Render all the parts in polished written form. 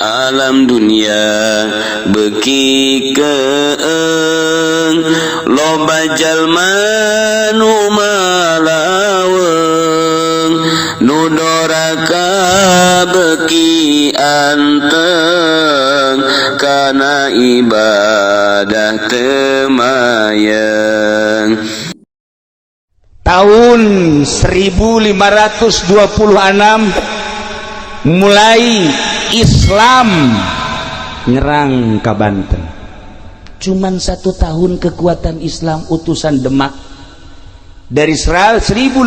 Alam dunia beuki keeng loba jalma nu malaweung nu doraka beuki anteng kana ibadah teu mayeng. Tahun 1526 mulai Islam nyerang ke Banten. Cuman satu tahun kekuatan Islam, utusan Demak dari 1526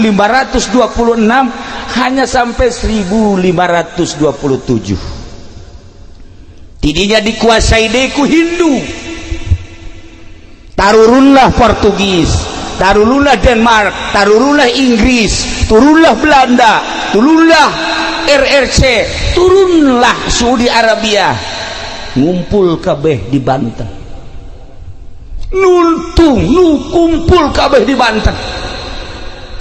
hanya sampai 1527. Tidinya dikuasai deui ku Hindu, tarurunlah Portugis, tarurunlah Denmark, tarurunlah Inggris, turunlah Belanda, turunlah RRC, turunlah Saudi Arabia, ngumpul kabeh di Banten. Nuntung nu kumpul kabeh di Banten,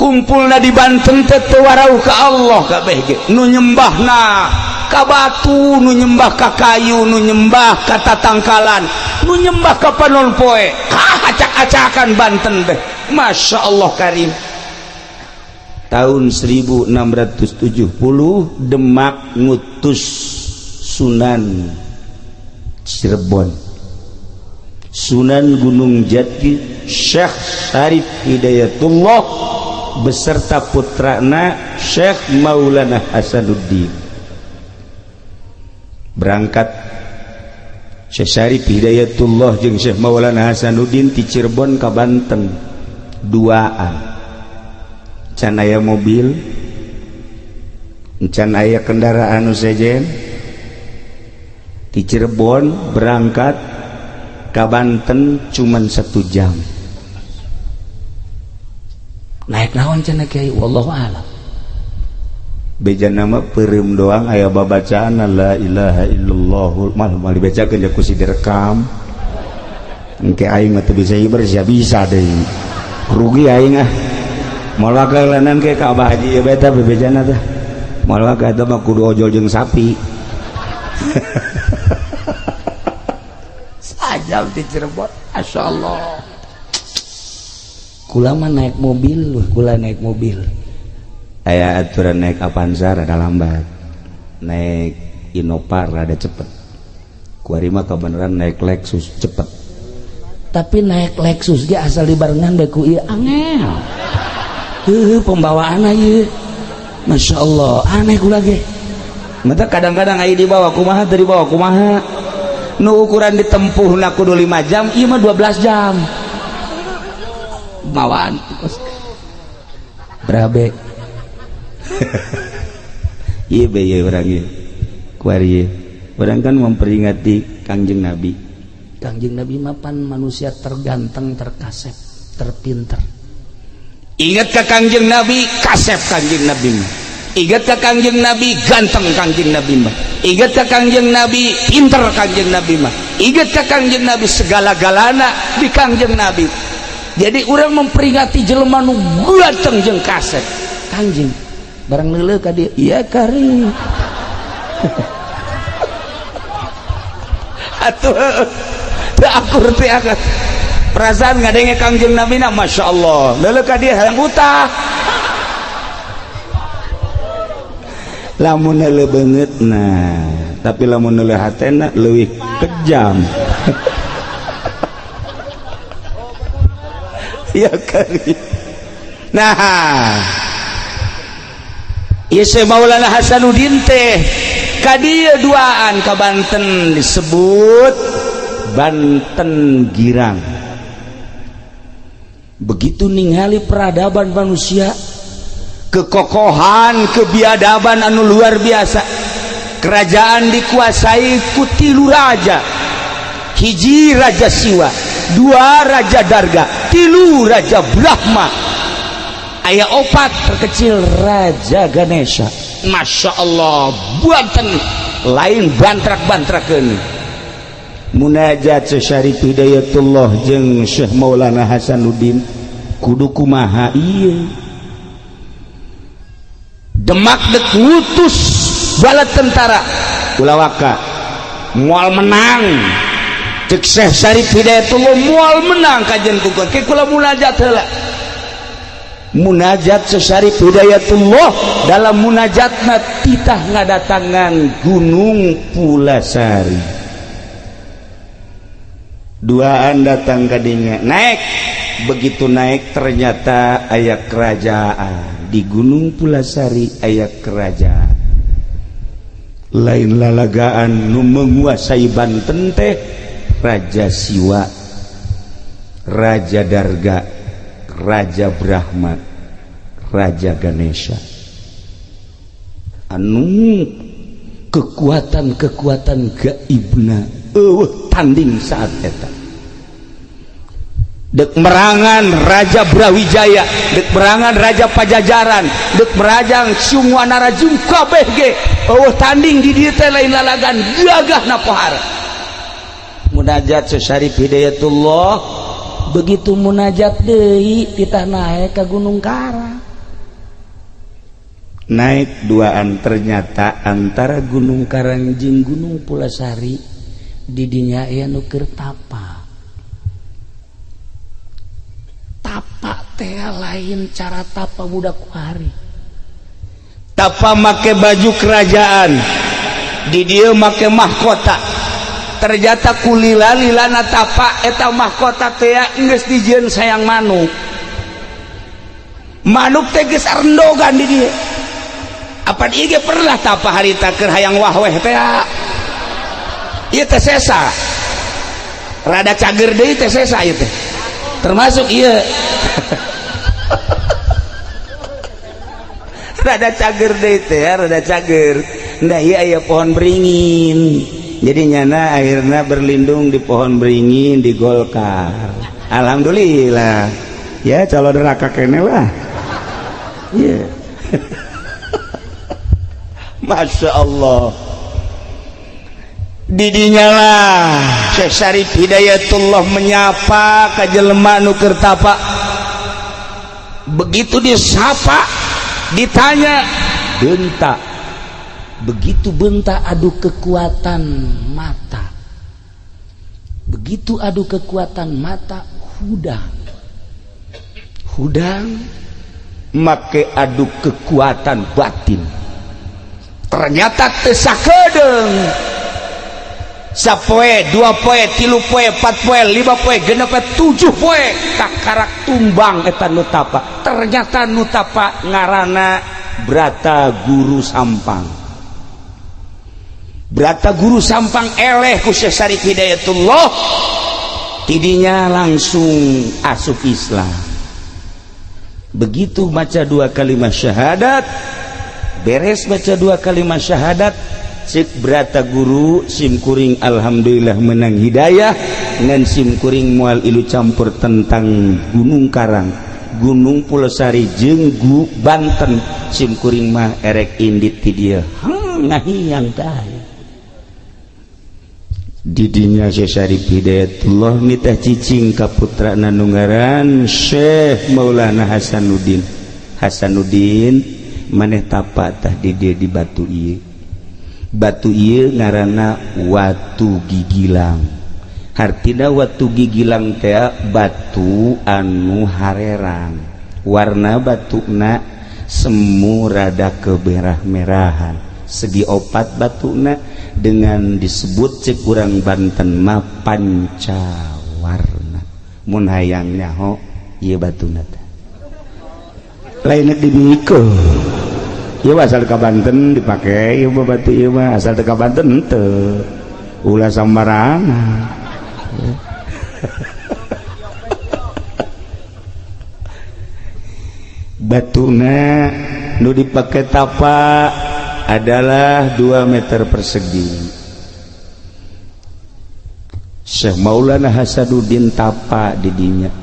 kumpulna di Banten teh teu warau ka Allah kabeh ge. Nu nyembahna ka batu, nu nyembah ka kayu, nu nyembah ka tatangkalan, nu nyembah ka panon poe, acak-acakan Banten teh. Masya Allah Karim. Tahun 1670 Demak ngutus Sunan Cirebon, Sunan Gunung Jati, Syekh Syarif Hidayatullah beserta putrana Syekh Maulana Hasanuddin. Berangkat Syekh Syarif Hidayatullah jeung Syekh Maulana Hasanuddin ti Cirebon ka Banten duaan. Can aya mobil, can aya kendaraan sejen. Di Cirebon berangkat ke Banten cuman satu jam. Naik naon cenah, Kiai? Wallahu a'lam. Beja nama peureum doang, aya babacaan la ilaha illallah malah mal dibacakeun ya ku si direkam. Engke aing mah teu bisa hiber sia, bisa deui rugi aing ah. Moal wakalanan ke ka Abah Haji ieu beta bebejana teh. Moal wakal eta mah kudu ojol jeung sapi. Sajam di Cirebon, Masya Allah. Kula mah naik mobil, kula naik mobil. Aya aturan, naik Avanza rada lambat, naik Innova rada cepet. Kuari mah kebenaran naik Lexus cepet, tapi naik Lexus ge asal dibarengan bae ku ieu angel. Heuh, pembawaan ieu Masya Allah aneh kula ge. Mata kadang-kadang aya dibawa kumaha teu dibawa kumaha. Nu ukuran ditempuh na kudu 5 jam, ieu mah 12 jam bawaan berabe. Iya be, iya orang ieu kuari ieu. Orang kan memperingati Kangjeng Nabi. Kangjeng Nabi mapan manusia terganteng, terkasep, terpinter. Ingat ke Kangjeng Nabi, kasep Kangjeng Nabi mah. Ingat ke Kangjeng Nabi, ganteng Kangjeng Nabi mah. Ingat ke Kangjeng Nabi, pinter Kangjeng Nabi mah. Ingat ke Kangjeng Nabi, segala-galana di Kangjeng Nabi. Jadi orang memperingati jelema nu ganteng jeung kasep Kangjeng, barang neuleuh ka dieu, iya kari atuh teu akur teh akan perasaan ngadenge Kangjeng Nabi na Masya Allah. Neuleuh ka dieu hayang utah. Lamun neuleuh beungeutna, tapi lamun neuleuh hatena leuwih kejam. Ya kari. Nah, ieu Syekh Maulana Hasanuddin teh ka dieu duaan ka Banten, disebut Banten Girang. Begitu ningali peradaban manusia, kekokohan, kebiadaban anu luar biasa. Kerajaan dikuasai ku tilu raja. Hiji Raja Siwa, dua Raja Darga, tilu Raja Brahma, aya opat terkecil Raja Ganesha. Masya Allah, Banten lain bantrak-bantrakeun. Munajat Syarif Hidayatullah jeung Syekh Maulana Hasanuddin kudu kumaha ieu. Demak dek ngutus bala tentara. Ulah waka. Moal menang. Cek Syekh Syarif Hidayatullah moal menang kajian ku ke kula munajat heula. Munajat Syekh Syarif Hidayatullah dalam munajatna titah ngadatangan Gunung Pulasari. Duaan datang kadinya naik, begitu naik ternyata aya kerajaan di Gunung Pulasari, aya kerajaan lain lalagaan nu menguasai Banten teh Raja Siwa, Raja Darga, Raja Brahma, Raja Ganesha, anu kekuatan-kekuatan gaibna eueuh tanding saat eta. Dek merangan Raja Brawijaya, dek merangan Raja Pajajaran, dek merajang semua narajung kabeh ge eueuh tanding di dieu teh lain lalagan gagah pohara. Munajat Syekh Syarif Hidayatullah begitu munajat deui titah naek ka Gunung Karang. Naik duaan ternyata antara Gunung Karang jeung Gunung Pulasari didinya aya nu keur tapa. Tapa teh lain cara tapa budak kuari. Tapa make baju kerajaan, di dieu make mahkota. Ternyata kulila-lilana tapa eta mahkota teh geus dijieun sayang manuk. Manuk teh geus arendogan di dieu. Apan ieu ge pernah tapa harita keur hayang wahweh teh. Ieu teh sesa. Rada cager deui teh sesa ieu teh. Termasuk ieu. Rada cager deui teh, rada cager. Nah ieu aya pohon beringin. Jadi nyana akhirnya berlindung di pohon beringin di Golkar. Alhamdulillah. Ya calon neraka kene lah. Iya. Masya Allah. Didinya lah Syekh Syarif Hidayatullah menyapa ka jelema nu keur tapa. Begitu disapa, ditanya, bentak. Begitu bentak adu kekuatan mata. Begitu adu kekuatan mata hudang. Hudang make adu kekuatan batin. Ternyata teu sakedeung. Sapoe, dua poe, tilu poe, empat poe, lima poe, genep poe, tujuh poe, kakarak tumbang eta nu tapa. Ternyata nu tapa ngaranna Brata Guru Sampang. Brata Guru Sampang eleh ku Syekh Syarif Hidayatullah, tidinya langsung asup Islam. Begitu baca dua kalimat syahadat, beres baca dua kalimat syahadat, cek Brata Guru simkuring alhamdulillah menang hidayah ngan simkuring moal ilu campur tentang Gunung Karang, Gunung Pulosari jeung Banten, simkuring mah erek indit ti dieu. Ngahiyang tah. Didinya Syekh Syarif Hidayatullah nitah cicing ka putrana nu ngaran Syekh Maulana Hasanuddin. Hasanuddin maneh tapa tah di dieu di batu ieu. Batu ieu ngaranna Watu Gigilang. Hartina Watu Gigilang teh batu anu harerang. Warna batuna semu rada kemerah-merahan. Segi opat batuna dengan disebut cek urang Banten mah pancawarna. Mun hayang nyaho ieu batuna teh. Lain dibikeun. Ieu asal ka Banten dipake ieu mah batu ieu mah asal teu ka Banten henteu. Ulah sambarangan. Batuna nu dipake tapa adalah 2 meter persegi. Syekh Maulana Hasanuddin tapa didinya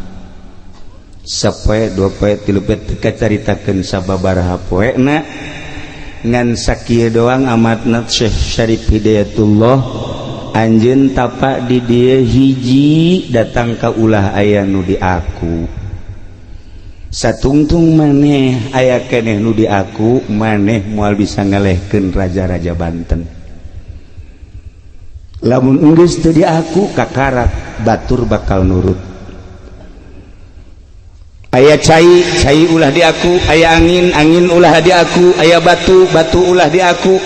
sapoe dua poe tilu poe teu kacaritakeun sababaraha poena ngan sakieu doang amatna Syekh Syarif Hidayatullah anjeun tapa di dieu hiji datang ka ulah aya nu di aku. Satungtung maneh aya keneh nu di aku, maneh moal bisa ngalehkeun raja-raja Banten. Lamun geus teu diaku, kakarak batur bakal nurut. Aya cai, cai ulah diaku. Aya angin, angin ulah diaku. Aya batu, batu ulah diaku.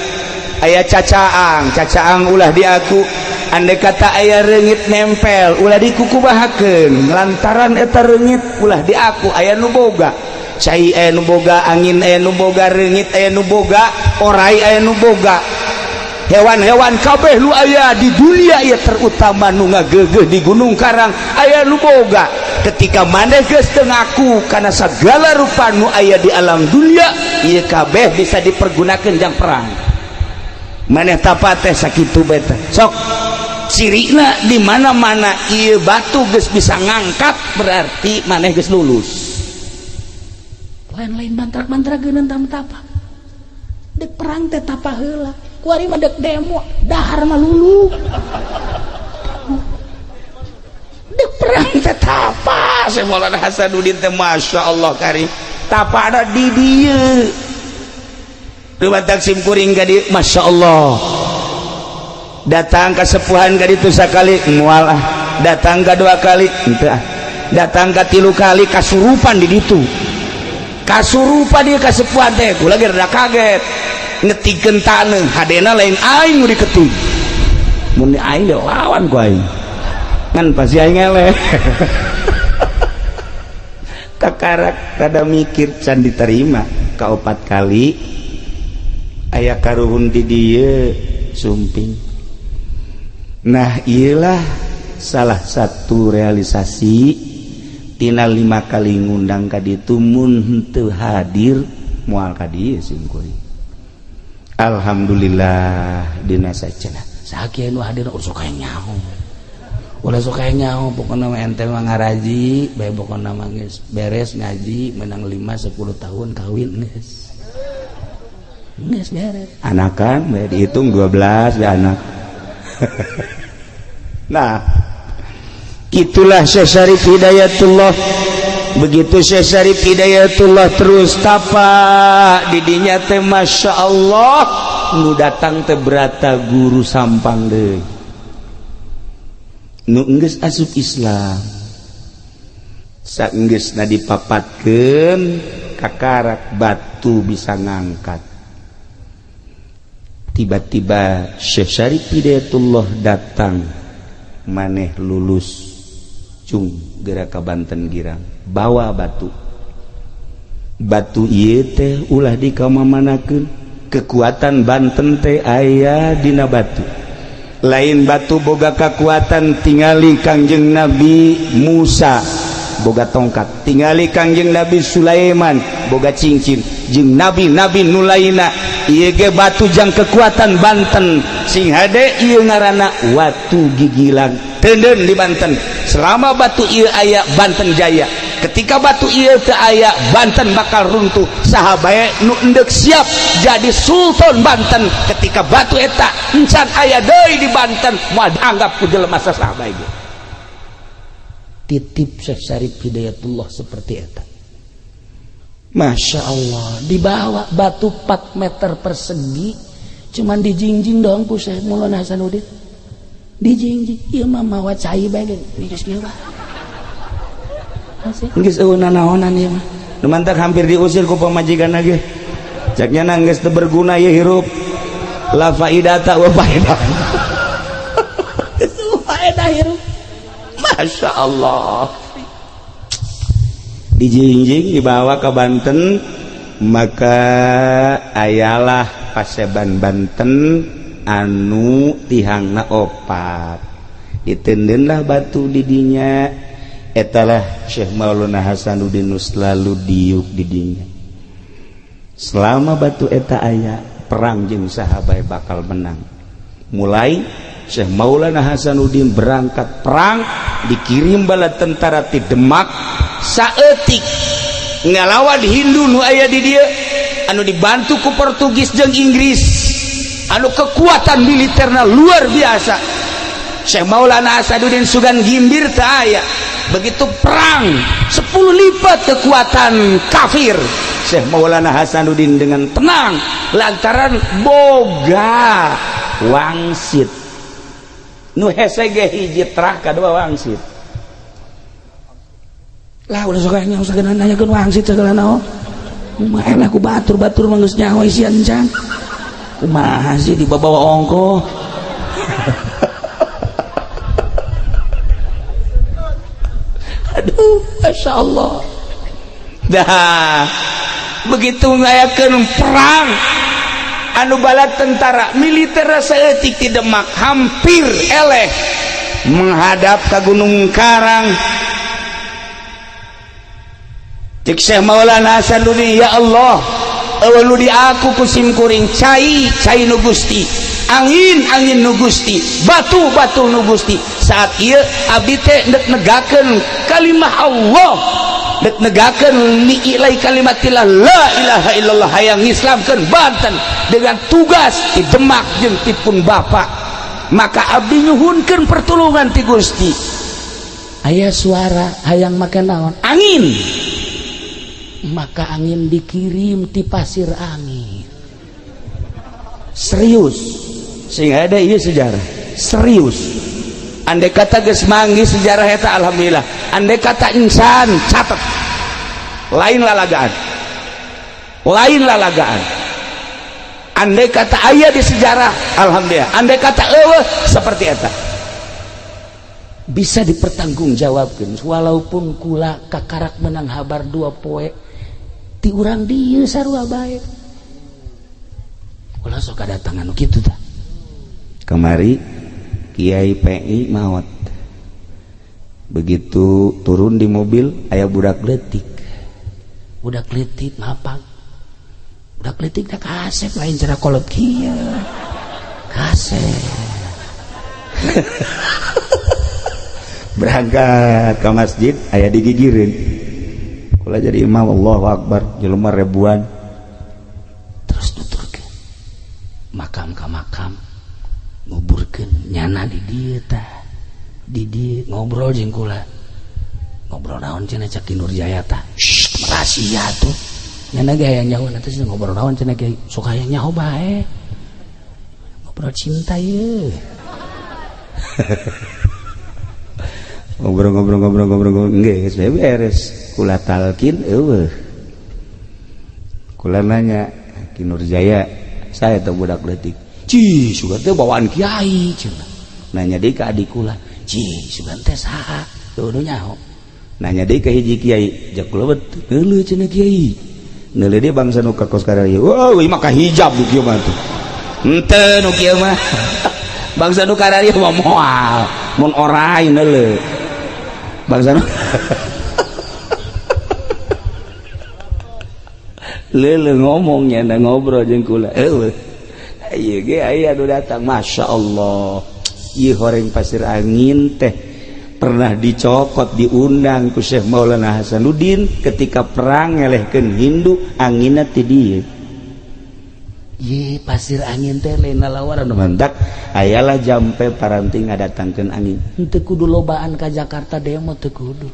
Aya cacaang, cacaang ulah diaku. Andai kata aya reungit nempel, ulah dikukumahakeun, lantaran eta reungit ulah diaku aya nu boga. Cai aya nu boga, angin aya nu boga, reungit aya nu boga, orai aya nu boga, hewan-hewan kabeh nu aya di dunia ya, terutama nu ngagegeh di Gunung Karang, aya nu boga. Ketika maneh geus teu ngaku kana segala rupa nu aya di alam dunia, ieu kabeh bisa dipergunakan jang perang. Maneh tapa teh sakitu beta. Sok cirina di mana-mana ieu batu geus bisa ngangkat, berarti maneh geus lulus. Lain-lain mantra-mantra geuneun tapa dek perang teh, tapa heula. Kuari mah dek demo, dahar mah lulu. Dek perang teh tapa. Syekh Maulana Hasanuddin teh, Masya Allah, kari tapa ada di dieu. Dumatak sim kuring ka dieu, Masya Allah, datang kasepuhan ka ditu sakali, moal ah. Datang ka dua kali, henteu ah. Datang ka tilu kali, kasurupan di ditu, kasurupan dia kasepuhan teh. Kula ge rada kaget, ngetikeun taneuh, hadena lain aing nu diketik. Mun aing lawan ku aing kan pasti aing eleh. Kakarak rada mikir, can diterima. Kaopat kali aya karuhun di dieu sumping. Nah, iyalah salah satu realisasi tina lima kali ngundang ka ditu. Mun henteu hadir, moal ka dieu sim kuring. Alhamdulillah dina sacenah. Sakieu nu hadir ulah sok nyaho, ulah sok nyaho. Pokokna mah ente mah ngaraji bae, pokokna mah geus beres ngaji, menang 5 10 tahun kawin, geus geus beres. Anakan bae dihitung 12 ya anak. Nah, itulah Syekh Syarif Hidayatullah. Begitu Syekh Syarif Hidayatullah terus tapa didinya teh, Masya Allah, nu datang teh berata guru Sampang deui nu enggeus asup Islam. Saenggeusna dipapatkeun, kakarak batu bisa ngangkat. Tiba-tiba Syekh Syarif Hidayatullah datang, "Maneh lulus, cung, geura ka Banten Girang, bawa batu. Batu ieu teh ulah dikamamanakeun. Kekuatan Banten teh aya dina batu. Lain batu boga kekuatan, tingali Kangjeng Nabi Musa boga tongkat, tingali Kangjeng Nabi Sulaiman boga cincin, jeung nabi-nabi nu lainna. Ieu ge batu jang kekuatan Banten. Sing hade, ieu ngaranna watu gigilang. Teuneun di Banten. Selama batu ieu aya, Banten jaya. Ketika batu ieu teu aya, Banten bakal runtuh. Saha bae nu endek siap jadi sultan Banten, ketika batu eta encan aya deui di Banten, moal dianggap ku jelema saha bae ge." Titip Syekh Syarif Hidayatullah seperti eta. Masya Allah, dibawa batu 4 meter persegi, cuman dijingjing doang ku Syekh Maulana Hasanuddin. Dijingjing, ieu mah mawa cai bae ge, geus kieu bae. Geus eueuh nanaonan ieu mah. Nu mantak hampir diusir ku pamajikan ge. Cek nya geus teu berguna ieu hirup. La faidata wa faedah. Faedah hirup. Masya Allah, dijingjing, dibawa ke Banten. Maka ayalah Paseban Banten anu tihangna opat, ditendenlah batu didinya. Etalah Syekh Maulana Hasanuddin nu selalu diuk didinya. Selama batu eta aya, perang jeung saha bae bakal menang. Mulai Syekh Maulana Hasanuddin berangkat perang, dikirim bala tentara ti Demak saeutik ngalawan Hindu nu aya di dieu, anu dibantu ku Portugis jeung Inggris, anu kekuatan militerna luar biasa. Syekh Maulana Hasanuddin sugan gimbir teu aya. Begitu perang, 10 lipat kekuatan kafir. Syekh Maulana Hasanuddin dengan tenang lantaran boga wangsit. Nu hese ge hiji terah kadua wangsit. Lah ulah sok nyaho sagala nanyakeun wangsit sagala naon. Kumaha lah ku batur-batur mah geus nyaho isian can. Kumaha sih dibawa ongkoh. Aduh, Masya Allah. Dah begitu ngayakeun perang anu bala tentara militer saeutik di Demak hampir eleh menghadap ke Gunung Karang. Cek Syekh Maulana Hasanuddin, ya Allah, eueuh nu di aku ku sim kuring cai cai nu Gusti, angin angin nu Gusti, batu batu nu Gusti. Saat ieu abdi teh ndek negakeun kalimah Allah, dek negakeun li'ilai kalimatillah la ilaha illallah, hayang ngislamkeun Banten dengan tugas di Demak jeung ti pun bapak. Maka abdi nyuhunkeun pertulungan ti Gusti. Aya suara hayang make naon? Angin. Maka angin dikirim ti pasir angin. Serius, sehingga ada ieu sejarah serius. Andai kata geus manggih sejarah eta alhamdulillah. Andai kata insan catat, lain lalagaan, lain lalagaan. Andai kata aya di sejarah alhamdulillah. Andai kata eueuh seperti eta bisa dipertanggungjawabkeun. Walaupun kula kakarak menang habar dua poe ti urang dieu sarua bae. Ulah sok kadatangan nu kitu tah. Kamari Kiai PI maot. Begitu turun di mobil aya budak leutik. Budak leutik ngapak. Budak leutik teh kasep lain cara kolot kieu. Kasep. Berangkat ke masjid aya digigireun. Kula jadi imam, Allahu Akbar, jelema ribuan. Terus nuturkeun. Makam ka makam nguburkeun nyana di dieu tah. Di dieu ngobrol jeung kula. Ngobrol naon cenah cak Ki Nurjaya tah. Shh, rahasia tuh. Nyana ge hayang nyaho nanti ngobrol naon cenah kiai. Sok hayang nyaho bae. Ngobrol cinta ye. Ngobrol-ngobrol-ngobrol-ngobrol geus beres. Kula talkin eueuh. Kula nanya Ki Nurjaya, saya teh budak leutik. Cih, sugan teh bawaan kiai cenah. Nanya deui ka adik kula, cih, sugan teh saha? Teu nyaho. Nanya deui ka hiji kiai, jak kula neuleuh cenah kiai. Neuleuh deui bangsa nu ka kos kararieu. Wah, ieu mah kahijab nu kieu mah tuh. Henteu nu kieu mah. Bangsa nu kararieu mah moal, mun orai neuleuh. Bangsa nu leuleuh ngomongnya na ngobrol jeung kula. Eueuh. Ieu ge aya nu datang, Masya Allah. Ieu horeng pasir angin teh pernah dicokot, diundang ku Syekh Maulana Hasanuddin ketika perang ngelehkeun Hindu, anginna ti dieu. Ye pasir angin teh lain lalawaran mantak ayalah jampe paranti ngadatangkeun angin. Henteu kudu lobaan ka Jakarta demo teu kudu.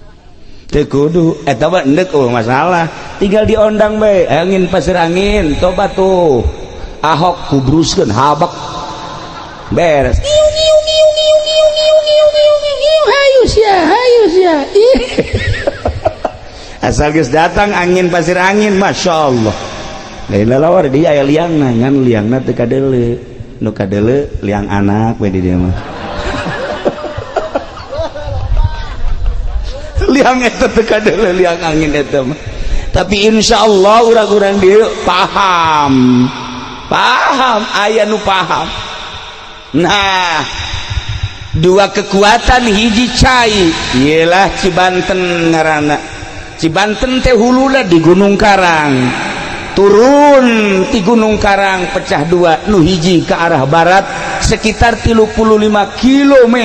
Teu kudu eta mah endek eueuh masalah, tinggal diondang bae angin pasir angin toba tuh. Ahok kubruskeun habak beres. Ngiu ngiu ngiu ngiu ngiu ngiu ngiu ngiu ngiu hayu sia hayu sia. Asal geus datang angin pasir angin, Masya Allah. Lain lalawar dia aya liangna, ngan liangna teu kadeuleu. Nu kadeuleu liang anak we di dieu mah. Liang eta teu kadeuleu liang angin eta mah. Tapi insya Allah urang-urang dieu paham. Paham, aya nu paham. Nah, dua kekuatan hiji cai ialah Cibanten ngaranna. Cibanten teh huluna di Gunung Karang. Turun di Gunung Karang pecah dua, nu hiji ke arah barat sekitar 35 km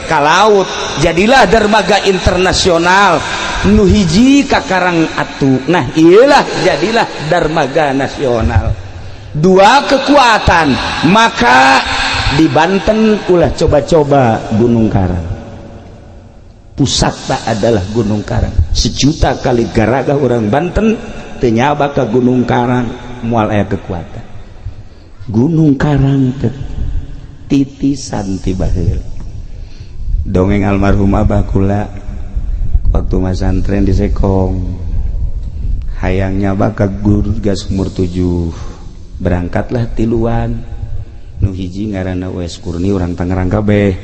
ke laut. Jadilah dermaga internasional. Nu hiji ka Karang Atu. Nah, iyalah jadilah dermaga nasional. Dua kekuatan, maka di Banten ulah coba-coba Gunung Karang. Pusatna adalah Gunung Karang. Sejuta kali garaga orang Banten teu nyaba ka Gunung Karang, moal aya kekuatan. Gunung Karang teh titisan ti baheula. Dongeng almarhum abah kula waktu masantren di Sekong, hayangnya bakal guru gas umur 7, berangkatlah tiluan. Nu hiji ngaranna Wes Kurni, urang Tangerang kabeh,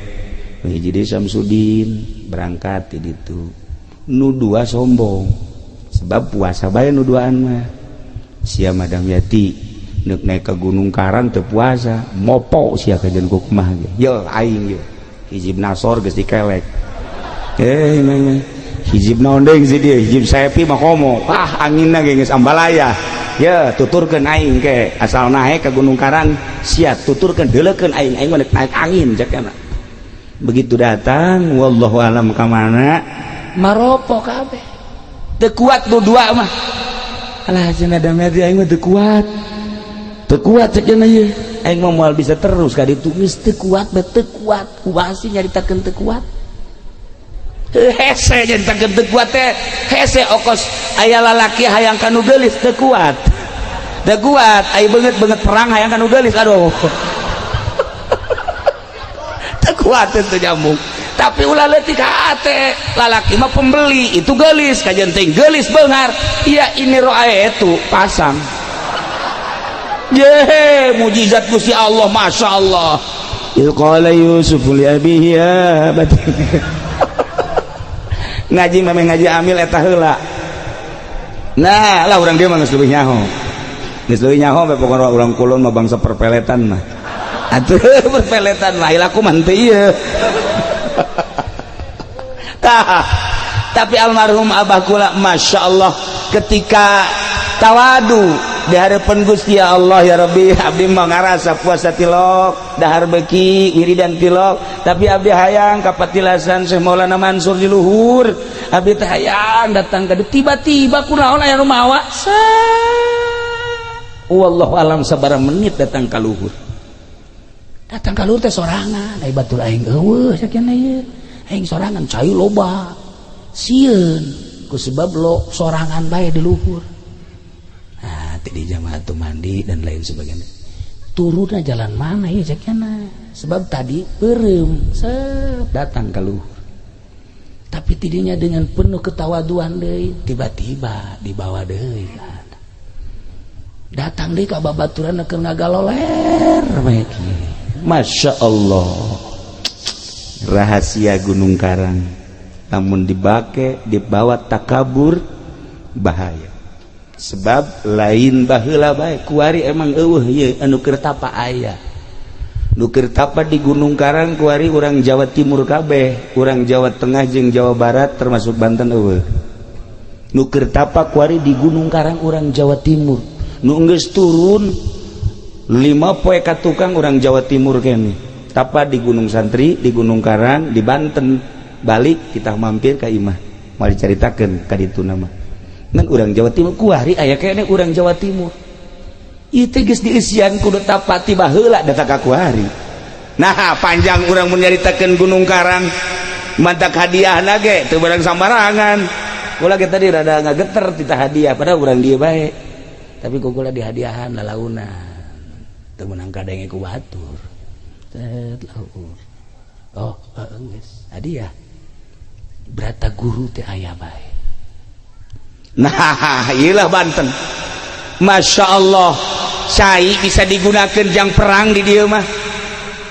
nu hiji deui Samsudin. Berangkat di ditu, nu dua sombong sebab puasa bae. Nu duaan mah sia Madam Yati neuk naik ke Gunung Karang teu puasa, mopo sia kajen ku kumaha ge. Ye aing ye hizib nasor geus dikelek, eh mah hizib naon deui si dia, hizib sepi mah komo ah anginna ge geus ambalaya. Ya tuturkeun aing ke asal naik ke Gunung Karang, sia tuturkeun, deuleukeun aing, aing mah naik angin cek. Begitu datang, wallahu alam ka mana, maropo kabeh. Teu kuat nu dua mah. Alah, cenah Damyati, aing mah teu kuat, teu kuat cek cenah ieu, aing mah moal bisa terus ka ditu, geus teu kuat bae, teu kuat. Kumaha sih nyaritakeun teu kuat? Hese nyaritakeun teu kuat teh hese, okos aya lalaki hayang ka nu geulis, teu kuat, teu kuat. Aya beungeut-beungeut perang hayang ka nu geulis, aduh, teu kuat, teu nyambung. Tapi ulah leutik hate, lalaki mah pembeli itu geulis, kajian ting geulis beunghar. Iya, ini roa itu pasang ye mujizat Gusti Allah, Masya Allah. Idh qala Yusuf li abihi ya abati. Ngaji mah ngaji amil eta heula. Nah lah, urang dia mah geus leuwih nyaho, geus leuwih nyaho bae. Pokona urang kulon mah bangsa perpeletan mah atuh, perpeletan mah laku mah henteu ieu. Tah, tapi almarhum abah kula, Masya Allah, ketika tawadu di hadapan Gusti, ya Allah, ya Rabbi, abdi mah ngarasa puasa tilok, dahar beki, wiridan tilok, tapi abdi hayang kapatilasan Syekh Maulana Mansur di luhur, abdi teh hayang datang ka. Tiba-tiba kunaon aya nu mawa, wallahu alam sabaraha menit datang ka luhur. Datang ka luhur teh sorangan, ai batur aing eueuh sakieu ieu, aing sorangan, cai loba, sieun ku sebab lo sorangan bae di luhur. Nah, tadi jamaah tuh mandi dan lain sebagainya. Turunnya jalan mana ya cekna, sebab tadi beureum set datang ke luhur. Tapi tidinya dengan penuh ketawaduan deui, tiba-tiba dibawa deui kan, datang deui ka babaturan keur ngagaloler bae. Masya Allah, rahasia Gunung Karang namun dibake dibawa takabur bahaya, sebab lain baheula bae, kuari emang eueuh ieu anu keur tapa. Aya nu keur tapa di Gunung Karang kuari urang Jawa Timur kabeh, urang Jawa Tengah jeung Jawa Barat termasuk Banten eueuh. Nu keur tapa kuari di Gunung Karang urang Jawa Timur, nu geus turun 5 poe ka tukang urang Jawa Timur kene tapa di Gunung Santri, di Gunung Karang, di Banten. Balik kita mampir ka imah, mau diceritakeun ka ditu nama ngan urang Jawa Timur kuari aya kene urang Jawa Timur. Ieu teh geus dieusian kudu tapa ti baheula datang ka kuari. Nah, panjang urang mun nyaritakeun Gunung Karang, mantak hadiah ge teu barang sambarangan. Kula ge tadi rada ngageter tita hadiah, padahal urang dieu bae, tapi ku kula dihadiahan lalaunan, teu meunang kadenge ku batur. Set laur, oh geus hadiah berata guru teh aya bae. Nah, iyalah Banten, Masya Allah, cai bisa digunakan jang perang di dieu mah,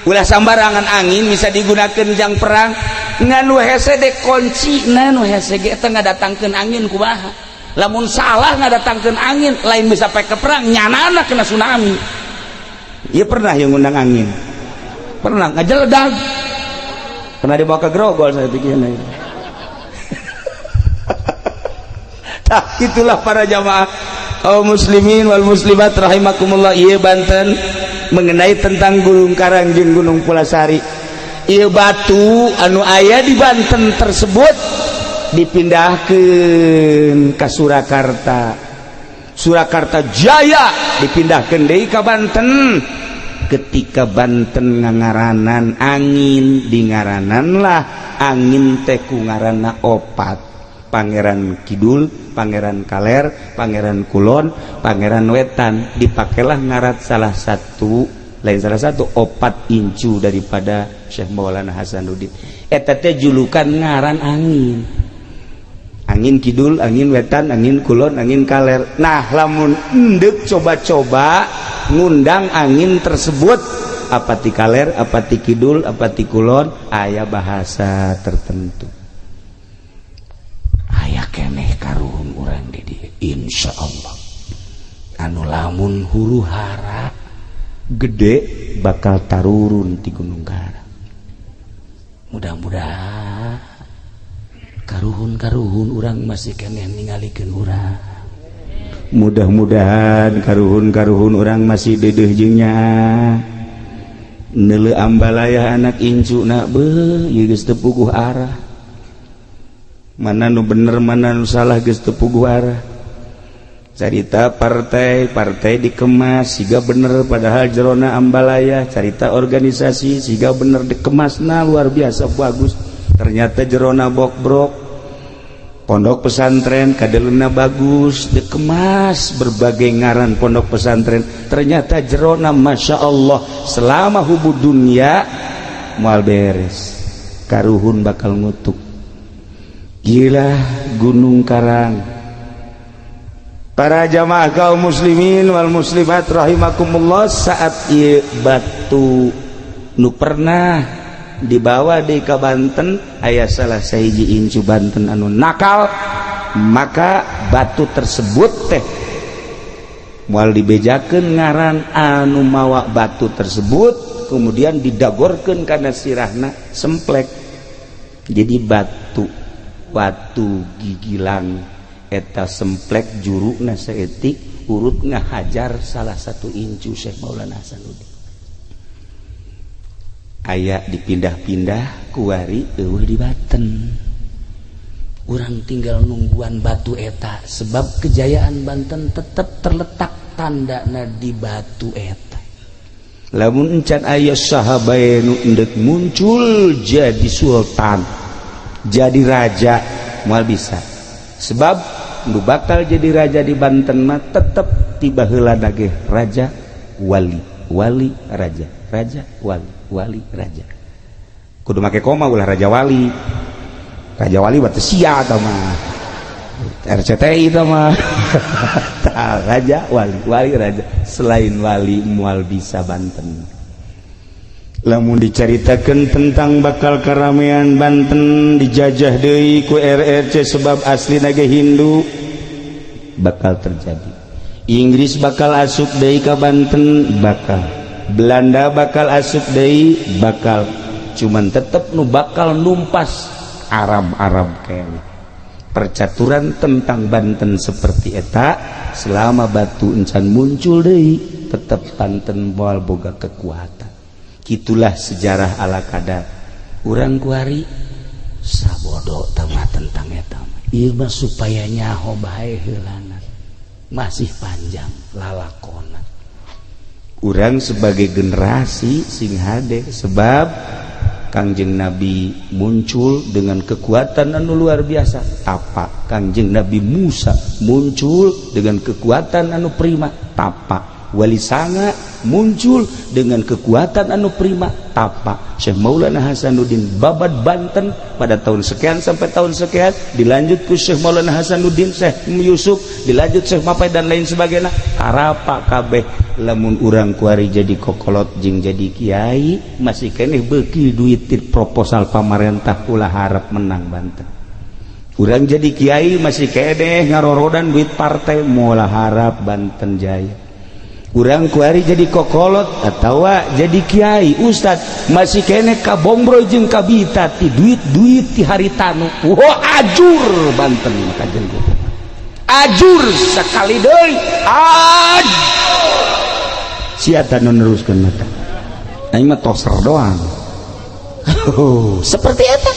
ulah sambarangan. Angin bisa digunakan jang perang, ngan nu hese de kunci. Nah, nu hese ge teh ngadatangkeun angin kumaha? Lamun salah ngadatangkeun angin, lain bisa pake perang, nyanana kena tsunami. Iya, pernah yang ngundang angin, pernah ngajeledag, pernah dibawa ke Grogol saya pikirnya. Nah, itulah para jamaah kaum muslimin wal muslimat rahimakumullah. Iya, Banten mengenai tentang Gunung Karang jeung Gunung Pulasari. Iya, batu anu aya di Banten tersebut dipindahkan ke Surakarta, Surakarta Jaya dipindahkan deui ka Banten. Ketika Banten ngangaranan angin, di ngaranan lah angin teh ku ngaranna opat: Pangeran Kidul, Pangeran Kaler, Pangeran Kulon, Pangeran Wetan. Dipakailah ngarat salah satu Lain salah satu, opat incu daripada Syekh Maulana Hasanuddin. Eta teh julukan ngaran angin, angin kidul, angin wetan, angin kulon, angin kaler. Nah, lamun endek coba-coba ngundang angin tersebut, apa ti kaler, apa ti kidul, apa ti kulon, aya bahasa tertentu. Aya keneh karuhun urang di dieu, insya Allah, anu lamun huru hara gede bakal tarurun di Gunung Karang. Mudah-mudahan karuhun-karuhun urang masih keneh ningalikeun urang. Mudah-mudahan karuhun-karuhun urang masih dedeh jeung nyaah neuleu ambalaya anak incu na beuh ieu geus teu puguh arah, mana nu bener, mana nu salah, geus teu puguh arah. Carita partai, partai dikemas siga bener, padahal jerona ambalaya. Carita organisasi siga bener, dikemasna luar biasa bagus, ternyata jerona bokbrok. Pondok pesantren kadelena bagus, dikemas berbagai ngaran pondok pesantren, ternyata jerona masya Allah. Selama hubbud dunia moal beres, karuhun bakal ngutuk. Gila Gunung Karang. Para jamaah kaum muslimin wal muslimat rahimakumullah, saat ieu batu nu pernah dibawa di ka Banten, aya salah sahiji incu Banten anu nakal, maka batu tersebut teh moal dibejakeun ngaran anu mawa batu tersebut, kemudian didagorkeun kana sirahna, semplek. Jadi batu batu gigilang eta semplek, juruna saeutik, urut ngahajar salah satu incu Syekh Maulana Hasanuddin. Aya dipindah-pindah, kuari euweuh di Banten. Urang tinggal nungguan batu eta, sebab kejayaan Banten tetap terletak tandana di batu eta. Lamun encan aya sahabat nu endek muncul jadi sultan, jadi raja, moal bisa, sebab nu bakal jadi raja di Banten mah tetep tiba heula ge raja wali, wali raja, raja wali, wali raja. Kudu make koma, ulah raja wali. Raja wali berarti sia atau mah RCTI itu mah. Tah, raja wali, wali raja. Selain wali moal bisa Banten. Lamun diceritakan tentang bakal keramaian Banten dijajah deui ku RRC, sebab asli naga Hindu, bakal terjadi. Inggris bakal asup deui ka Banten, bakal Belanda bakal asup deui, bakal cuman tetep nu bakal numpas Arab-Arab kayaknya. Percaturan tentang Banten seperti eta, selama batu encan muncul deui, tetep Banten moal boga kekuatan. Gitulah sejarah ala kadar. Urang kuari sabodo tama tentang eta mah. Ieu mah supaya nyaho bae heulana, masih panjang lalakona. Urang sebagai generasi sing hade, sebab Kangjeng Nabi muncul dengan kekuatan anu luar biasa tapa, Kangjeng Nabi Musa muncul dengan kekuatan anu prima tapa, Wali Sanga muncul dengan kekuatan anu prima tapa, Syekh Maulana Hasanuddin babad Banten pada tahun sekian sampai tahun sekian, dilanjut ku Syekh Maulana Hasanuddin, Syekh Yusuf, dilanjut Syekh Mapai dan lain sebagainya. Harapa kabeh. Lamun urang kuari jadi kokolot jeung jadi kiai masih keneh beuki duit proposal pamarentah, ulah harap menang Banten. Urang jadi kiai masih keneh ngarorodan duit partai, moal harap Banten jaya. Urang kuari jadi kokolot atau jadi kiai ustad masih keneh kabombro jeung kabita ti duit-duit ti haritanu, wah, ajur Banten. Kajen ajur sekali deui, ajur. Siapa nu neruskeun mata aing mah toser doang. Oh, seperti eta,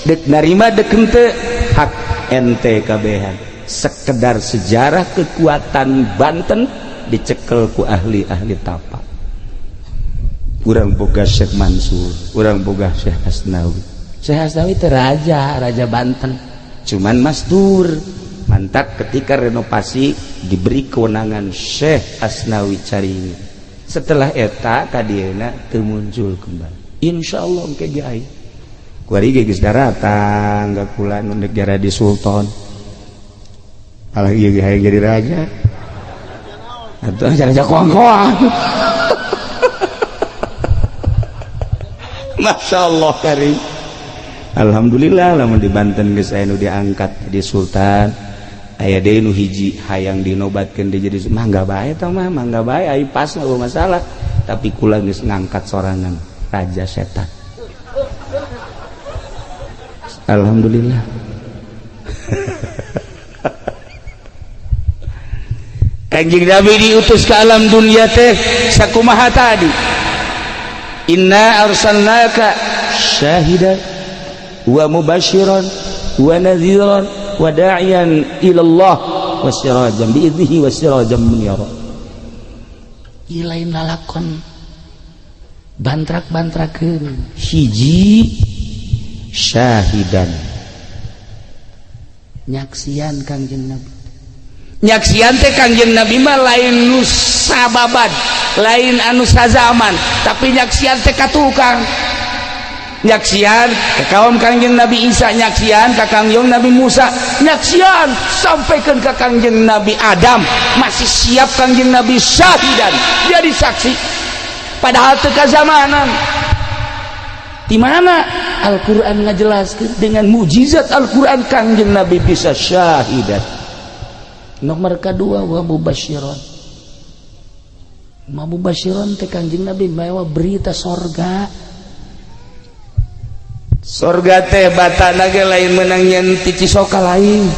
dek narima dek henteu, hak ente kabehan. Sekedar sejarah kekuatan Banten dicekel ku ahli-ahli tapa. Urang boga Syekh Mansur, urang boga Syekh Hasnawi. Syekh Hasnawi itu raja, raja Banten. Cuman mastur mantap ketika renovasi diberi kewenangan Syekh Asnawi Caringin. Setelah eta kadieuna teu muncul kembali. Insyaallah engke ge aya. Kuari ge geus daratang ka kula nu negara di sultan. Alah ieu ge hayang jadi raja. Atuh raja koang-koang. Masya Allah karim. Alhamdulillah lamun di Banten geus aya nu diangkat jadi sultan. Aya deui nu hiji hayang dinobatkeun deui jadi mangga bae tah mah, mangga bae ai pas mah masalah. Tapi kula geus ngangkat sorangan raja setan. Alhamdulillah. Kanjeng Nabi diutus ke alam dunia teh sakumaha tadi. Inna arsalnaka syahidan wa mubasyiran wa nadhiran wa da'iyan ila Allah wa sirajan bi idnihi wa sirajan munira. Ieu lain lalakon bantrak-bantrakeun. Hiji syahidan nyaksian Kangjeng Nabi. Nyaksian teh Kangjeng Nabi mah lain nu sababad, lain anu sazaman, tapi nyaksian teh ka tukang. Nyaksian ka kaum Kangjeng Nabi Isa, nyaksian ka Kangjeng Nabi Musa, nyaksian sampaikan ka Kangjeng Nabi Adam, masih siap Kangjeng Nabi syahidan jadi saksi. Padahal teu kazamanan. Di mana Al-Qur'an ngajelaskeun dengan mukjizat Al-Qur'an Kangjeng Nabi bisa syahidan. Nomor kedua wa mubasyiron. Ma mubasyiron teh Kangjeng Nabi mawa berita sorga. Sorga teh batana ge lain menang nyen ti Cisoka lain.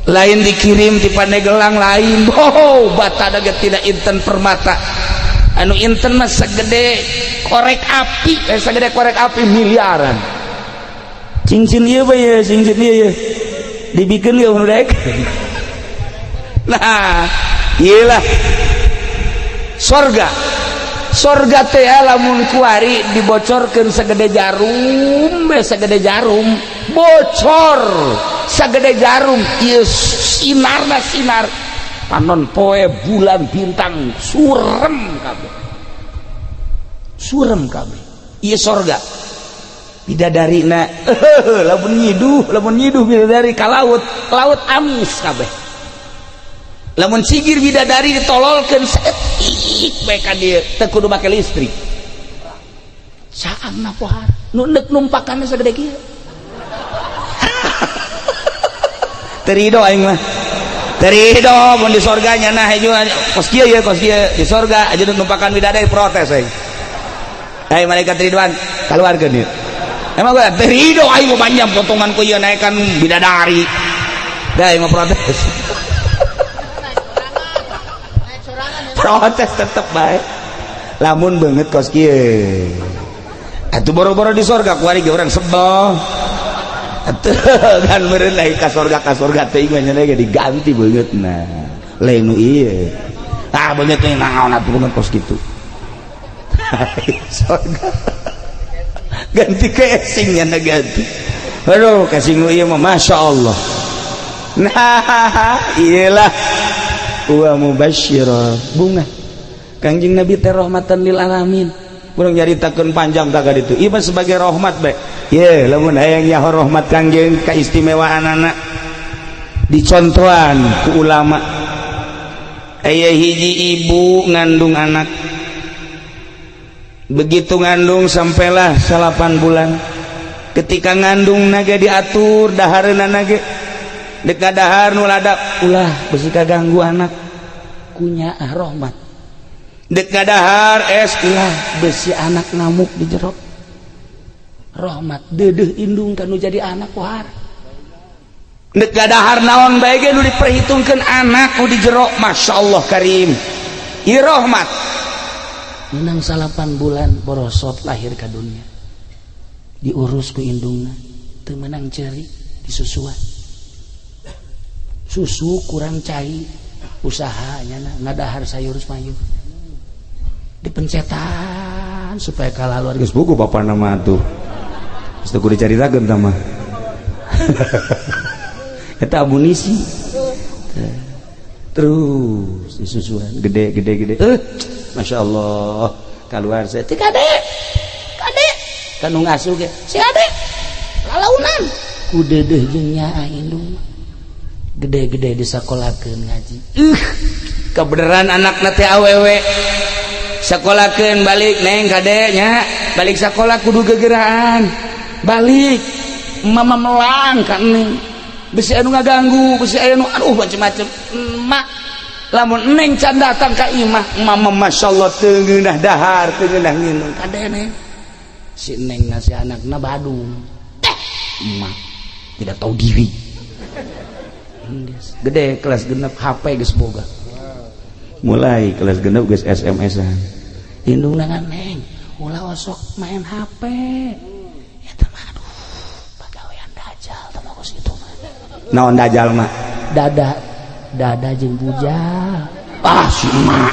Lain dikirim ti Pandeglang lain. Oh, batana ge tidak inten permata. Anu inten mah segede korek api, segede korek api miliaran. Cincin ieu bae, cincin ieu. Dibikeun ge nu daek. Nah, iyalah sorga. Sorga teh lamun kuari dibocorkeun segede jarum, segede jarum, bocor segede jarum, ieu sinarna sinar panon poe bulan bintang surem kabeh. Surem kabeh. Ieu sorga. Bidadarina lamun nyiduh bidadari ka laut, laut amis kabeh. Lamun sigir bidadari ditololkeun saeutik bae ka dieu teu kudu make listrik. Saangna pohar nu neuk numpakanna sagede kieu. Teu rido aing mah. Teu rido mun di sorga nya nah hejo kos kieu ye kos kieu di sorga aja numpakan bidadari protes aing. Hei malaikat Ridwan kaluarkeun ieu. Emang gue teu rido aing mah panjang potongan ku ieu naekan bidadari. Dah aing mah protes. Protes tetep bae. Lamun beungeut kos kieu. Atuh boro-boro di sorga kuari ge urang sebel. Atuh kan meureun lain ka sorga teuing mah nya ge diganti beungeutna. Lain nu ieu. Ah beungeut teh naon atuh beungeut kos kitu. Sorga. Ganti casing nya ganti. Aduh casing nu ieu mah masyaallah. Nah, iyalah wa mubasyira bunga Kangjeng Nabi teh rahmatan lil alamin. Urang nyaritakeun panjang tak ditu. Ieu mah sebagai rahmat bae. Ye lamun hayang nyaho rahmat Kangjeng kaistimewaanana dicontohan ku ulama. Aya hiji ibu ngandung anak. Begitu ngandung sampailah 8 bulan. Ketika ngandung naga diatur dahareuna ge dek dahar nu ladap ulah besi kaganggu anak kunyaah rahmat. Dek dahar es ulah besi anak ngamuk di jero rahmat. Deudeuh indung kanu jadi anak pohar. Dek dahar naon bae ge nu diperhitungkeun anak nu di jero masyaallah karim. Ieu rahmat. Menang 8 bulan borosot lahir ka dunia. Diurus ku indungna teu meunang ceuri disusuan. Susu kurang cai usahanya ngadahar sayur mayur dipencetan supaya kalah luar geus buku bapak nama tuh geus teu kudu dicaritakeun tah mah. Eta amunisi terus disusuan gede gede gede. Masya Allah, keluar saya teh, "Kade, kade!" Kan nu ngasuh ge si ade lalaunan ku dedeh jeung nyaah indung. Gede-gede disakolakeun ngaji. Kebenaran anak teh awewe sekolahkeun, balik, "Neng, kade nya, balik sekolah kudu gegeraan, balik mama melang ka neng, bisi anu ngaganggu, bisi anu, aduh, macem-macem." Emak lamun neng can datang ka imah mama, masyaallah, teu ngeunah dahar, teu ngeunah nginum. Kade, neng. Si neng ngasih anakna Badung eh, emak tidak tahu diri. Gede kelas 6, HP geus boga. Mulai kelas 6 geus SMS-an. Indung ngan, "Neng, ulah osok main HP eta mah, aduh, pagawean dajal teh mah kos kitu mah." Naon dajal mah? Dada dada jeung bujal. Ah, si emak.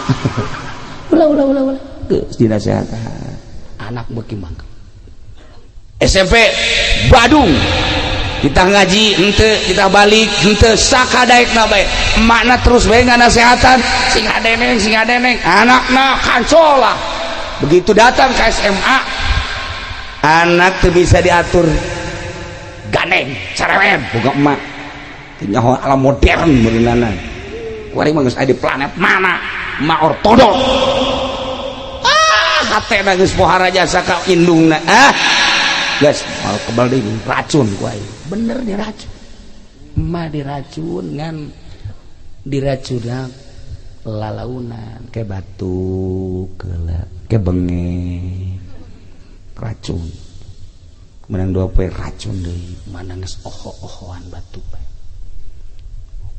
Ulah, ulah, ulah, ulah. Geus dinasehatan. Anak beuki mangke. SMP Badung, kita ngaji henteu, kita balik henteu, sakadaekna bae emakna terus bae nganasehatan, "Sing hade, neng, sing hade, neng." Anakna kancola. Begitu datang ke SMA, anak tuh bisa diatur, gandeng, cerewet, boga emak teu nyaho alam modern meureunana. Kuari mah geus aya di planet mana, emak ortodok. Ah, hatena geus pohara jasa ka indungna. Ah, geus mal kebal deui, racun ku aing. Bener diracun, emak diracun, ngan diracunna lalaunan. Ke batuk keula, ke benge racun, menang 2 poe racun deui. Mana geus oho-ohoan batuk bae.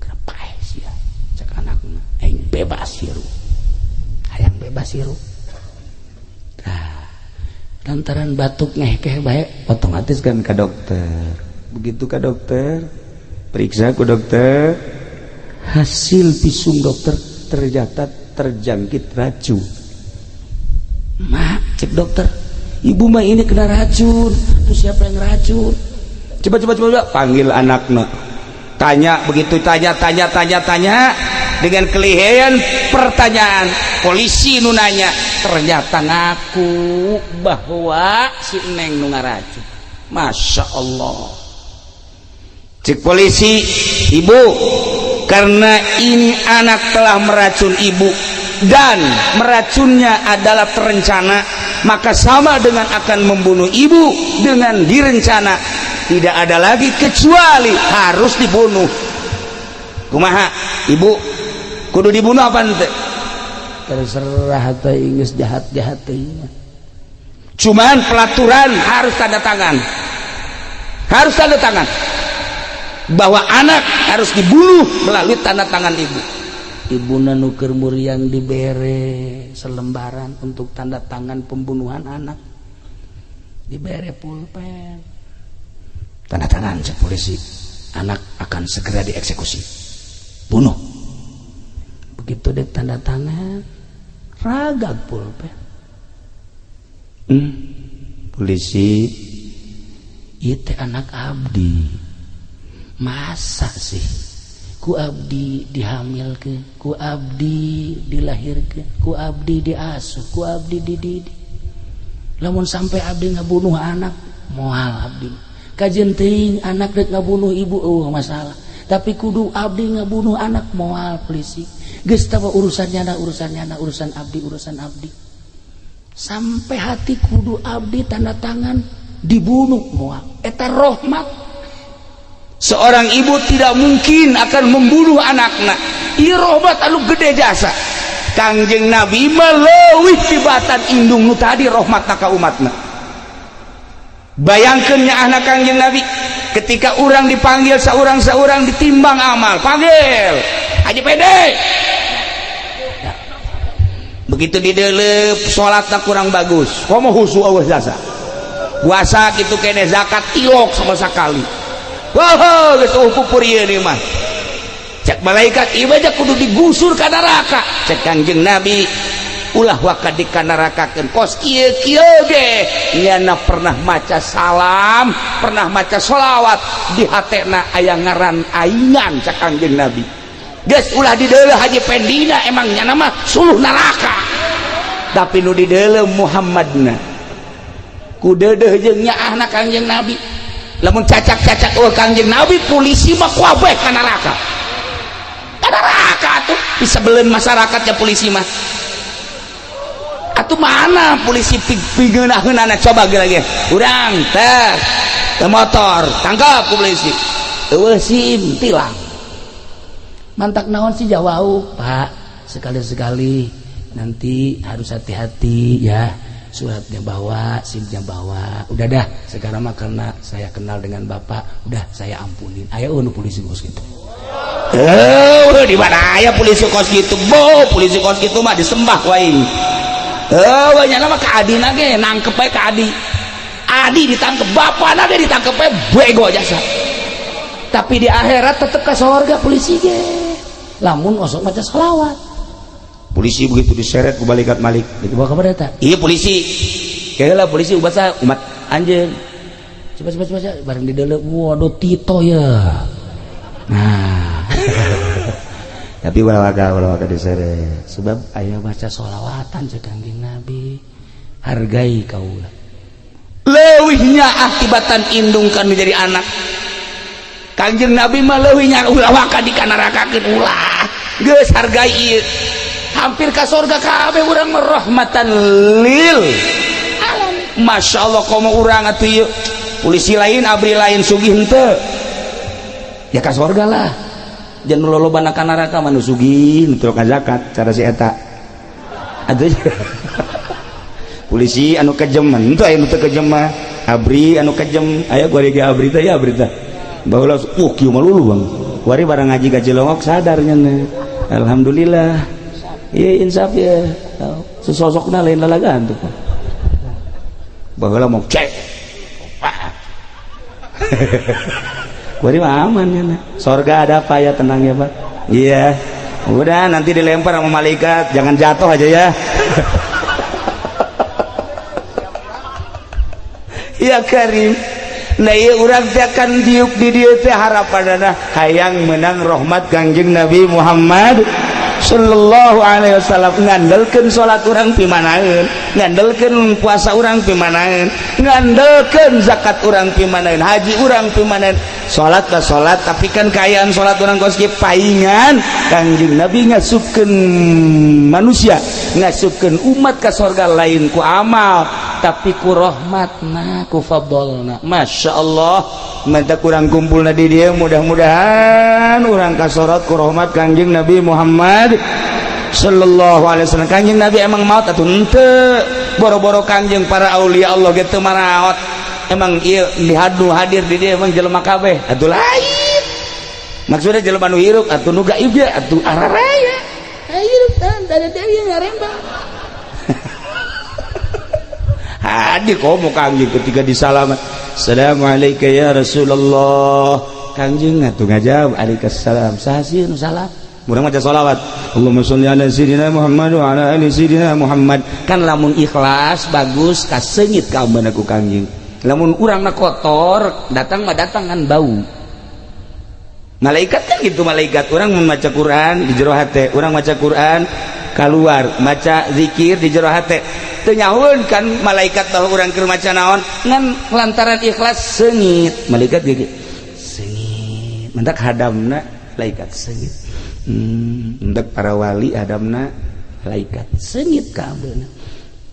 Kenapa sih ya? Cek anakna, "Aing bebas hirup, hayang bebas hirup." Nah, lantaran batuk ngehkeh bae. Otomatis kan ke dokter. Begitu ke dokter, periksa ke dokter, hasil visum dokter ternyata terjangkit racun. "Mak," cek dokter, "ibu mah ini kena racun." "Terus siapa yang racun?" Coba, coba, coba, panggil anaknya, tanya. Begitu tanya, tanya, tanya, tanya, dengan kelihayan pertanyaan polisi nu nanya, ternyata ngaku bahwa si neng nu ngaracun. Masya Allah. Cek polisi, "Ibu, karena ini anak telah meracun ibu dan meracunnya adalah terencana, maka sama dengan akan membunuh ibu dengan direncana. Tidak ada lagi kecuali harus dibunuh. Kumaha, ibu, kudu dibunuh apa ente?" Terserah teh, geus jahat-jahat teh. Cuman pelaturan harus tanda tangan, harus tanda tangan bahwa anak harus dibunuh melalui tanda tangan ibu. Ibuna nu keur muriang dibere selembaran untuk tanda tangan pembunuhan anak, dibere pulpen, "Tanda tangan," cek polisi, "anak akan segera dieksekusi, bunuh." Begitu dek tanda tangan, ragag pulpen. Polisi. "Itu anak abdi, masa sih ku abdi dihamilkeun, ku abdi dilahirkeun, ku abdi diasuh, ku abdi dididik, lamun sampai abdi ngabunuh anak, moal abdi. Kajeun teuing anak rek ngabunuh ibu, oh, masalah, tapi kudu abdi ngabunuh anak, moal." Polisi, "Geus tawa, urusannya na, urusannya na, urusan abdi, urusan abdi. Sampai hati kudu abdi tanda tangan dibunuh, moal." Eta rahmat. Seorang ibu tidak mungkin akan membunuh anaknya. Ieu rahmat anu gede jasa. Kangjeng Nabi mah leuwih tibatan indung nu tadi rahmatna ka umatna. Bayangkeun nya anak Kangjeng Nabi ketika orang dipanggil seorang-seorang, ditimbang amal, panggil Haji Pede. Ya. Begitu didelep, salatna kurang bagus, komo husu, Allah jasa, puasa gitu kene, zakat tilok sama sekali. Wah, geus pupur ieu nih mah. Cek malaikat, "Ieu aja kudu digusur ka neraka." Cek Kangjeng Nabi, "Ulah waka dikanarakakeun, kos kieu kieu ge nyana pernah maca salam, pernah maca sholawat, di hatena aya ngaran aingan." Cek Kangjeng Nabi, "Geus, ulah dideuleuh Haji Pendina, emang nyana mah suluh neraka." Tapi nu di dalam Muhammadna ku deudeuh jeung nyaahna Kangjeng Nabi. Lamun cacak-cacak eueuh Kangjeng Nabi, polisi mah kabeh ka neraka. Ka neraka atuh disebeleun masyarakatnya polisi mah. Atuh mana polisi pigeunah-geunahna coba ge lagi. Urang teh motor tangkap ku polisi. Eueuh SIM tilang. Mantak naon sih jawau, Pak? Sekali-sekali nanti harus hati-hati ya. Suratnya bawa, SIM-nya bawa. Udah dah, sekarang mah karena saya kenal dengan Bapak, udah saya ampunin. Ayo nu polisi kos gitu. Eh, di mana aya polisi kos gitu? Bo, polisi kos gitu mah disembah wae. Eh, banyak nama ka adina ge nangkep bae ka adi. Adi ditangkep, bapana ge ditangkep bae bego jasa. Tapi di akhirat tetep ke sorga polisi ge. Lamun osok maca sholawat. Polisi begitu diseret ku malaikat Malik. Dibawa ke mana eta? Iya polisi. Kayaknya polisi ubat saya umat anjeun. Coba coba coba bareng di dalam. Waduh Tito ya. Nah. Tapi ulah waka diseret. Sebab aya baca sholawatan cek Kangjeng Nabi. Hargai kaula. Leuwihnya akibatan indung kan menjadi anak. Kangjeng Nabi mah leuwihnya ulah waka dikanarakakeun ulah. Geus hargai ieu. Hampir ka sorga kabeh urang mah rahmatan lil alamin. Masya Allah komo urang atuh ieu. Polisi lain abri lain sugih henteu. Ya ka sorga lah. Jangan nu lolobana ka neraka mah nu sugih nu teu zakat cara si eta. Atuh polisi anu kejem henteu aya nu teu kejem mah. Abri anu kejem aya gua ge abri teh ya abri teh. Baheula kieu mah lulu Bang. Kuari barang ngaji ka Cilongok sadar nya. Alhamdulillah. Iya insaf ya. Sesosokna lain lalagaan tuh. Baheula mau cek. Kuari mah aman ya. Sorga ada apa ya, tenang ya Pak. Iya. Udah nanti dilempar sama malaikat, jangan jatuh aja ya. Ya Karim. Nah iya urang teh akan diuk di dieu teh harapanana hayang menang rahmat Kangjeng Nabi Muhammad sallallahu alaihi wasallam. Ngandelkeun salat urang pimanaeun, ngandelkeun puasa urang pimanaeun, ngandelkeun zakat urang pimanaeun, haji urang pimanaeun. Salat lah salat, tapi kan kaayaan salat urang kos kieu paingan Kangjeng Nabi ngasupkeun manusia, ngasupkeun umat ka sorga lain ku amal tapi ku rahmatna, ku fadlna. Masya Allah, mata kurang kumpulna di dia, mudah-mudahan urang kasorot ku rahmat Kangjeng Nabi Muhammad sallallahu alaihi wasallam. Kangjeng Nabi emang maut atuh henteu, boro-boro Kangjeng para aulia Allah ge teu maraot. Emang ieu dihadu hadir di dia emang jelema kabeh atuh lain. Maksudnya jelema nu hirup atuh nu gaib ge atuh araraya. Hirup tan dari dia ngarembang. Hadir komo Kangjeng ketika disalaman. Assalamualaikum ya Rasulullah. Kangjeng atuh ngajawab alaikumsalam. Saha sieun salam? Urang maca sholawat. Allahumma sholli ala sayyidina Muhammad wa ala ali sayyidina Muhammad. Kan lamun ikhlas bagus kaseungit ka ambeuna ku Kangjeng. Lamun urangna kotor, datang mah datang kan bau. Malaikat kan gitu, malaikat urang mun maca Quran di jero hate, urang maca Quran keluar, maca zikir di jero hate. Teu nyahueun kan malaikat bahwa urang keur maca naon, ngan lantaran ikhlas seungit. Malaikat ge seungit. Mendak hadamna malaikat seungit. Mendak para wali hadamna malaikat seungit ka ambeuna.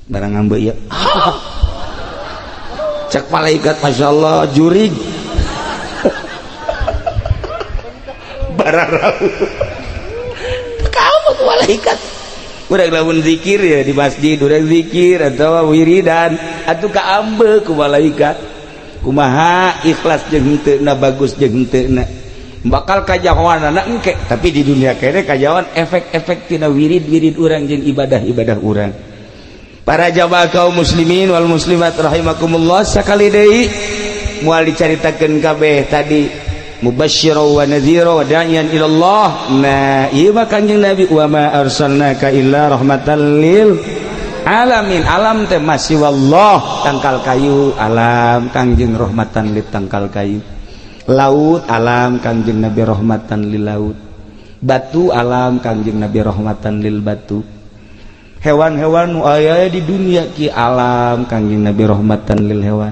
Barang ambe ieu. Cek malaikat Masya Allah jurig. Bararau. Kamu ke malaikat. Udah lamun zikir ya di masjid, udah zikir atau wiridan atau ka ambe ku malaikat. Kumaha ikhlas jeung henteu na, bagus jeung henteu na. Bakal kajahoanana engke, tapi di dunia kene kajahoan efek-efek tina wirid-wirid urang jeung ibadah-ibadah urang. Para jamaah kaum muslimin wal muslimat rahimakumullah, sakali deui moal dicaritakeun kabeh tadi mubasysyira wa nadhira wa da'iyan ila Allah. Nah, ieu mah Kangjeng Nabi wa ma arsalnaka illa rahmatan lil alamin. Alam teh masih wallah, tangkal kayu alam Kangjeng rahmatan lil tangkal kayu. Laut alam Kangjeng Nabi rahmatan lil laut. Batu alam Kangjeng Nabi rahmatan lil batu. Hewan-hewan nu aya di dunia ki alam, Kangjeng Nabi rahmatan lil hewan.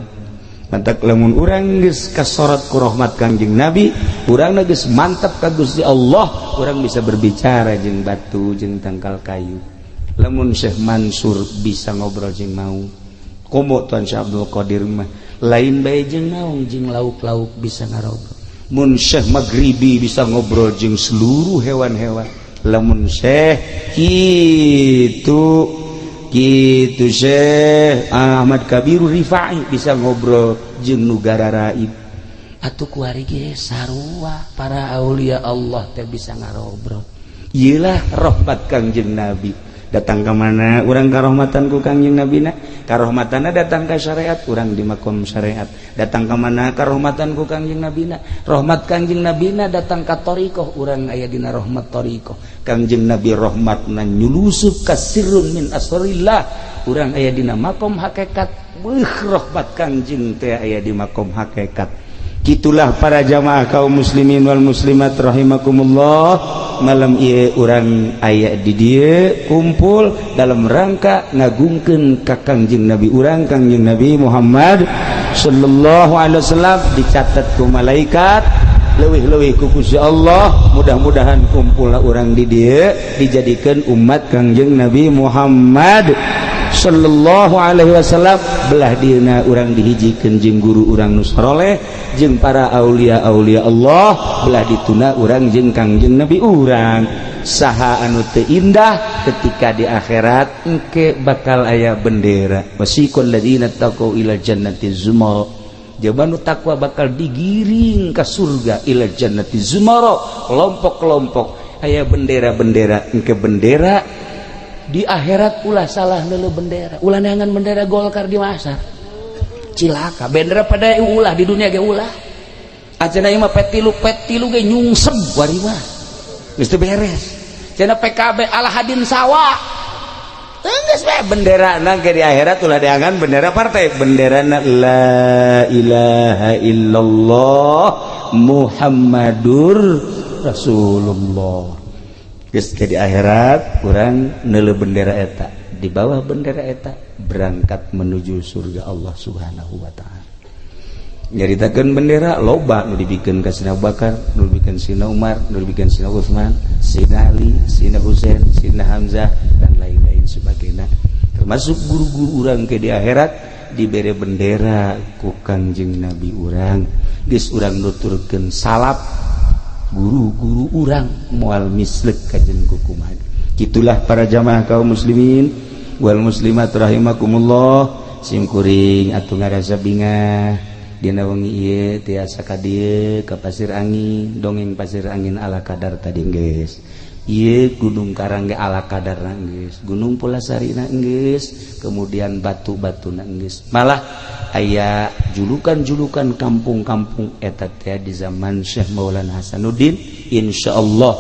Mantak lamun urang geus kasorot ku rahmat Kangjeng Nabi, urang geus mantap ka Gusti Allah, urang bisa berbicara jeung batu, jeung tangkal kayu. Lamun Syekh Mansur bisa ngobrol jeung maung, komo Tuan Syekh Abdul Qadir mah lain bae jeung maung, jeung lauk-lauk bisa ngarobrol. Mun Syekh Maghribi bisa ngobrol jeung seluruh hewan-hewan. Lamun Syekh kitu gitu, Syekh Ahmad Kabiru Rifai bisa ngobrol jeung nu gararaib. Atuh kuari ge sarua, para aulia Allah teh bisa ngarobrol. Iyalah rahmat Kangjeng Nabi. Datang ke mana urang karohmatan ku Kangjeng Nabi na? Karohmatana datang ke syariat, urang di makom syariat. Datang ke mana karohmatan ku Kangjeng Nabi na? Rahmat Kangjeng Nabi na datang ka thoriqoh, urang aya dina rahmat thoriqoh. Kangjeng Nabi rahmatna nyulusup ka sirrun min asrillah, urang aya dina makom hakikat. Beuh, rahmat Kangjeng teh aya di makom hakikat. Gitulah para jamaah kaum muslimin wal muslimat rahimakumullah. Malam ieu urang aya di dieu kumpul dalam rangka ngagungkeun ka Kangjeng Nabi urang, Kangjeng Nabi Muhammad sallallahu alaihi wasallam. Dicatat ku malaikat, leuwih-leuwih ku Gusti Allah. Mudah-mudahan kumpul urang di dieu dijadikan umat Kangjeng Nabi Muhammad sallallahu alaihi wasallam. Belah dieuna urang dihijikeun jeung guru urang nu saroleh, jeung para aulia-aulia Allah. Belah dituna urang jeung Kangjeng Nabi urang. Saha anu teu indah ketika di akhirat engke bakal aya bendera, wasiqal ladzina taqau ila jannati zumar. Jaba nu takwa bakal digiring ka surga, ila jannati zumara, kelompok-kelompok, aya bendera-bendera. Engke bendera Di akhirat ulah salah neuleu bendera, ulah neangan bendera Golkar di masa cilaka. Bendera pada ulah, di dunia ge ulah. Acenah ieu mah P3, P3 ge nyungsep wari mah geus teu beres. Cenah PKB ala hadin sawa. Geus bae bendera ke di akhirat ulah neangan bendera partai. Bendera la ilaha illallah Muhammadur Rasulullah. Geus ke di akhirat urang neuleu bendera eta, di bawah bendera eta berangkat menuju surga Allah Subhanahu wa taala. Nyaritakeun bendera loba nu dibikeun ka Sina Bakar, nu dibikeun Sina Umar, nu dibikeun Sina Utsman, Sina Ali, Sina Husain, Sina Hamzah, dan lain-lain sebagainya. Termasuk guru-guru urang ke di akhirat dibere bendera ku Kangjeng Nabi urang. Geus urang nuturkeun salaf guru-guru urang, moal mislek kajen kukumaha. Gitulah para jamaah kaum muslimin wal muslimat rahimakumullah. Sim kuring atuh ngarasa bingah dina wengi ieu tiasa ka dieu ka Pasir Angin, dongeng Pasir Angin ala kadar tadi geus. Ieu Gunung Karang ge ala kadar geus, Gunung Pulasari na geus, kemudian batu-batu na geus. Malah aya julukan-julukan kampung-kampung eta teh di zaman Syekh Maulana Hasanuddin. Insyaallah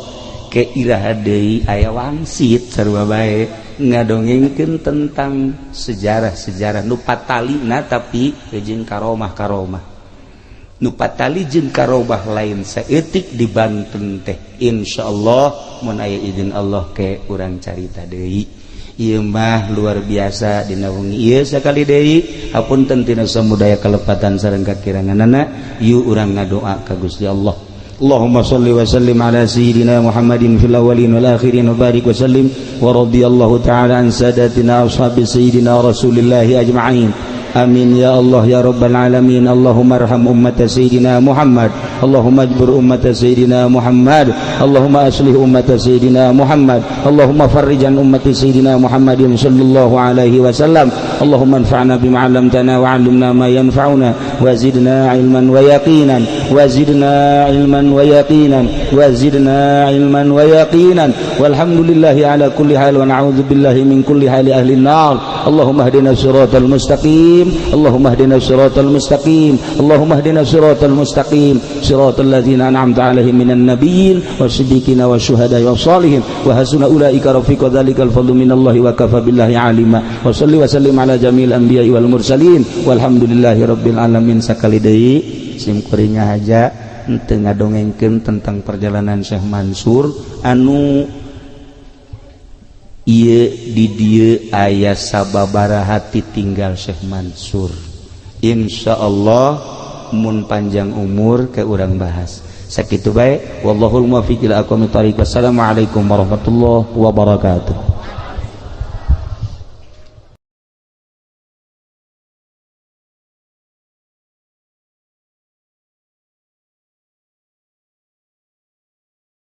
ke iraha deui aya wangsit, sarua bae ngadongengkeun tentang sejarah-sejarah nu patalina, tapi jeung karomah-karomah nu patali jeung karomah lain saeutik di Banten teh. Insyaallah mun aya izin Allah ke urang carita deui. Ieu mah luar biasa dina wengi ieu. Sakali deui hapunten tina samudaya kalepatan sareng kakiranganana. Yuk, urang ngadoa ka Gusti Allah. اللهم صل وسلم على سيدنا محمد في الأولين والآخرين وبارك وسلم، ورضي الله تعالى عن ساداتنا أصحاب سيدنا رسول الله أجمعين. آمين يا الله يا رب العالمين. اللهم ارحم أمة سيدنا محمد، اللهم اجبر أمة سيدنا محمد، اللهم أصلح أمة سيدنا محمد، اللهم فرج عن أمة سيدنا محمد صلى الله عليه وسلم. اللهم انفعنا بما علمتنا وعلمنا ما ينفعنا وزدنا علما ويقينا، وزدنا علما ويقينا، وزدنا علما ويقينا. والحمد لله على كل حال ونعوذ بالله من كل حال أهل النار. اللهم اهدنا الصراط المستقيم، اللهم اهدنا الصراط المستقيم، اللهم اهدنا الصراط المستقيم، صراط الذين أنعمت عليهم من النبيين والصديقين والشهداء والصالحين، وحسن أولئك رفيقا. ذلك الفضل من الله وكفى بالله عليما. وصلي وسلم على جميع الأنبياء والمرسلين، والحمد لله رب العالمين. Sakali deui sim kuring aja henteu ngadongengkeun tentang perjalanan Syekh Mansur anu Ieu di dieu aya sababaraha tinggal Syekh Mansur. Insya Allah mun panjang umur ke urang bahas. Sakitu bae, wallahul muwaffiq ila aqwamit thariq. Wassalamualaikum warahmatullahi wabarakatuh.